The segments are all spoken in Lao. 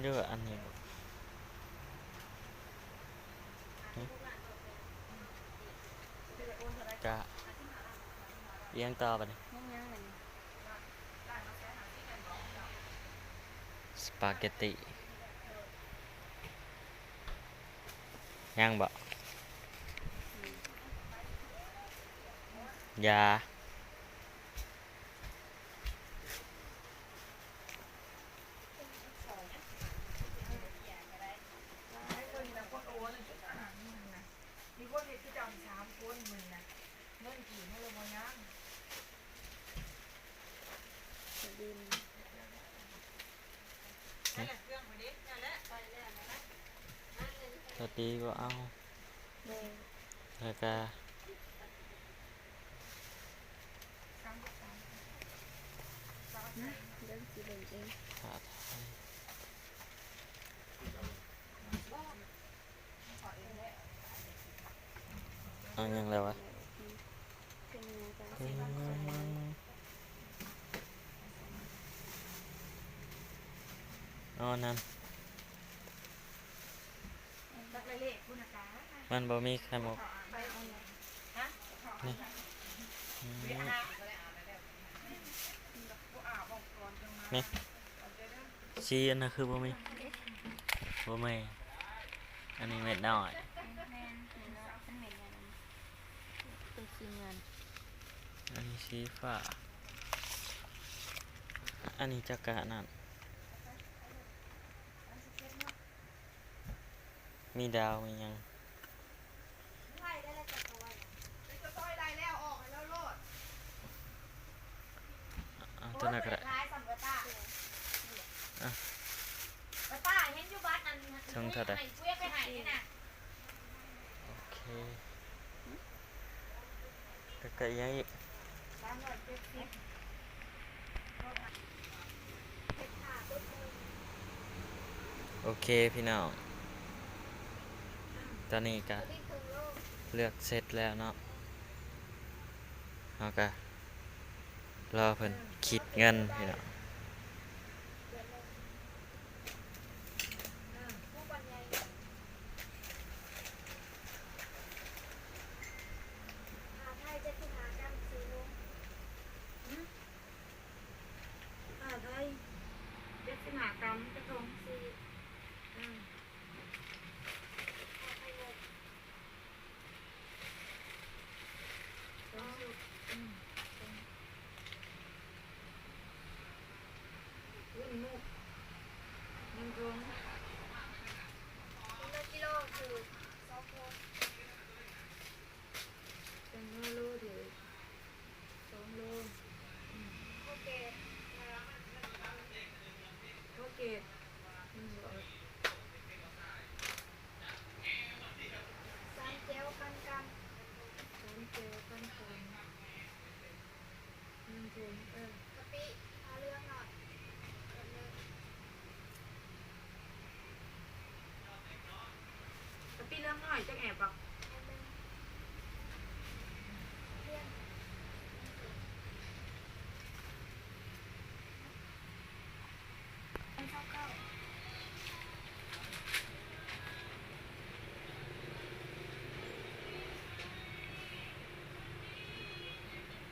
ຫຼືວ່າອັນນີ້ບໍ່? ຫຶ? ກະ ອີ່ຫຍັງຕໍ່ບາດນີ້? ຍັງຫຍັງບາດນີ້? ສະປາເກັດຕີ. ຍັງບໍ່? ຢາ. ສະຕີບໍ່ເອົາ ແລ້ວກະ ນະ ເບິ່ງຊິເບິ່ງເອງ. ເອົາຫຍັງແລ້ວວະ? ເອົາອັນນັ້ນ ມັນບໍ່ມີໄຂ່ມຸກ. ນີ້ ນີ້ ສີອັນນັ້ນຄືບໍ່ມີ. ບໍ່ແມ່ນ ອັນນີ້ເມັດນ້ອຍ. ແມ່ນ ເຫັນແລ້ວ ມັນເມັດໃຫຍ່ ໂຕສີເງິນ. ອັນນີ້ສີຟ້າ. ອັນນີ້ຈັກກະນັ້ນ ມີດາວມີຫຍັງ. ເອົາຕົວນັ້ນກໍໄດ້. ເຖິງເທົ່າໃດ? ໂອເຄ. ແລ້ວກໍອີ່ຫຍັງອີກ? ໂອເຄພີ່ນ້ອງ ຕອນນີ້ກະເລືອກເສັດແລ້ວເນາະ ເຮົາກະລໍເພິ່ນຄິດເງິນພີ່ນ້ອງ. ກະປິເລື່ອງໜ້ອຍຈັກແອບບໍ່?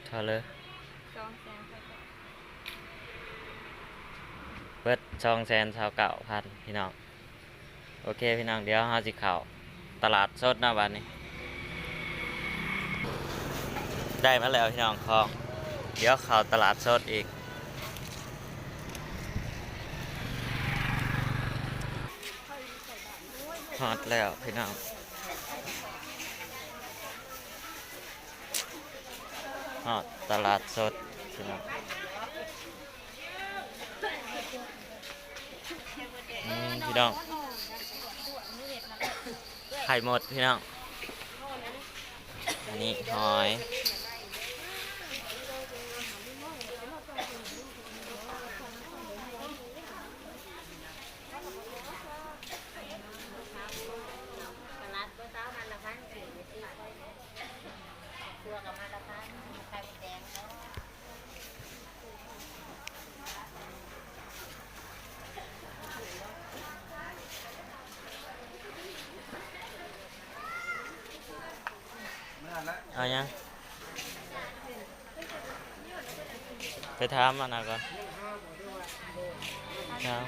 ເທົ່າເລີຍ? ສອງແສນຊາວເກົ້າ ເບິດສອງແສນຊາວເກົ້າພັນ ພີ່ນ້ອງ. ໂອເຄພີ່ນ້ອງ ດຽວເຮົາຊິເຂົ້າຕະຫຼາດສົດເນາະບາດນີ້. ໄດ້ມາແລ້ວພີ່ນ້ອງ ຂອງ ດຽວເຂົ້າຕະຫຼາດສົດອີກ. ຮອດແລ້ວພີ່ນ້ອງ ຮອດຕະຫຼາດສົດພີ່ນ້ອງ. ອືມ ພີ່ນ້ອງ ໄຂ່ມົດພີ່ນ້ອງ ອັນນີ້ຫອຍ. ຕົວກະມາລະພັນ ໄຂ່ມົດແດງເນາະ. ເອົາຫຍັງ? ໄປຖາມອັນນັ້ນກ່ອນ. ຖາມ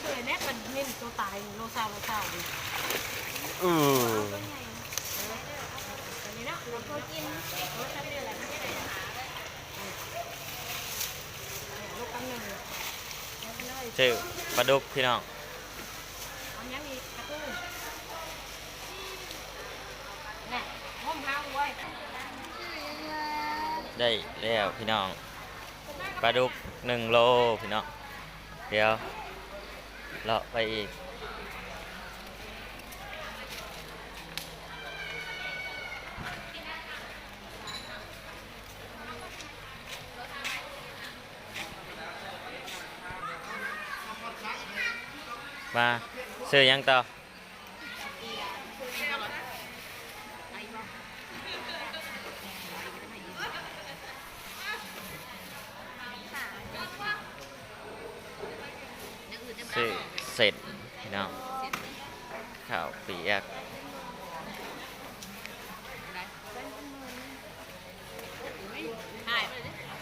ເອີ ແນ່ ເພິ່ນເນັ້ນໂຕຕາຍ ໂລຊາວ ໂລຊາວນີ້. ເອີ ເອີ ອັນນີ້ເນາະ ເຮົາກໍກິນ ເອີ ຊຳນີ້ແຫຼະ ມັນຈະໄດ້ ຊື້ປາດຸກພີ່ນ້ອງ. ເອົາຫຍັງອີກ? ປາທູ ແນ່ ຫົ່ມຫາອວຍ. ໄດ້ແລ້ວພີ່ນ້ອງ ປາດຸກໜຶ່ງໂລພີ່ນ້ອງ. ດຽວເລາະໄປອີກ. ມາ ຊື້ຫຍັງຕໍ່? ຊື້ເສັ້ນພີ່ນ້ອງ ເຂົ້າປຽກ.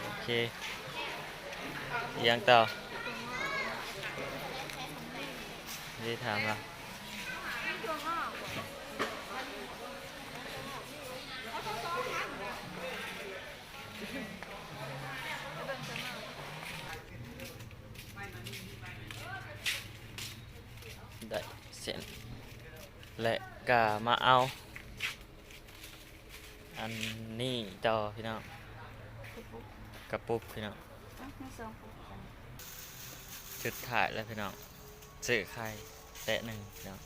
ໂອເຄ ອີຫຍັງຕໍ່? ໄດ້ຖາມລະ. ໄດ້ເສັ້ນ ແລະກະມາເອົາອັນນີ້ຕໍ່ພີ່ນ້ອງ ກະປຸກພີ່ນ້ອງ. ເອົ້າ ມີສອງປຸກກັນ. ສຸດທ້າຍແລ້ວພີ່ນ້ອງ ຊື້ໄຂ່ແຕະໜຶ່ງພີ່ນ້ອງ.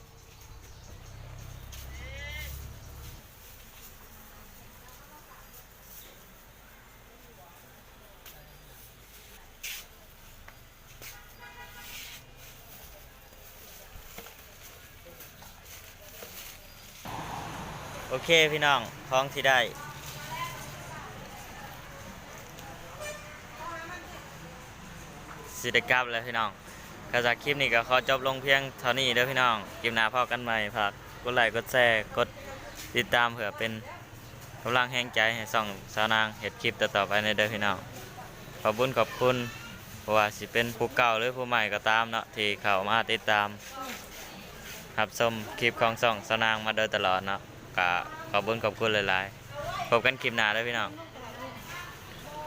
ໂອເຄພີ່ນ້ອງ ຂອງທີ່ໄດ້ຊິໄດ້ກັບແລ້ວພີ່ນ້ອງ. ກະຈາກຄລິບນີ້ກະຂໍຈົບລົງພຽງເທົ່ານີ້ເດີພີ່ນ້ອງ. ຄລິບໜ້າພໍ້ກັນໃໝ່ ຝາກກົດໄລ ກົດແຊ ກົດຕິດຕາມ ເພື່ອເປັນ ກຳລັງແຮງໃຈໃຫ້ຊ່ອງສາວນາງເຮັດຄລິບຕໍ່ໆໄປແດ່ເດີພີ່ນ້ອງ. ຂອບບຸນຂອບຄຸນ ບໍ່ວ່າຊິເປັນຜູ້ເກົ່າ ຫຼື ຜູ້ໃໝ່ກໍຕາມເນາະ ທີ່ເຂົ້າມາຕິດຕາມຮັບຊົມຄລິບຂອງຊ່ອງສາວນາງມາໂດຍຕະຫຼອດເນາະ. ກະຂອບບຸນຂອບຄຸນຫຼາຍໆ. ພົບກັນຄລິບໜ້າເດີພີ່ນ້ອງ.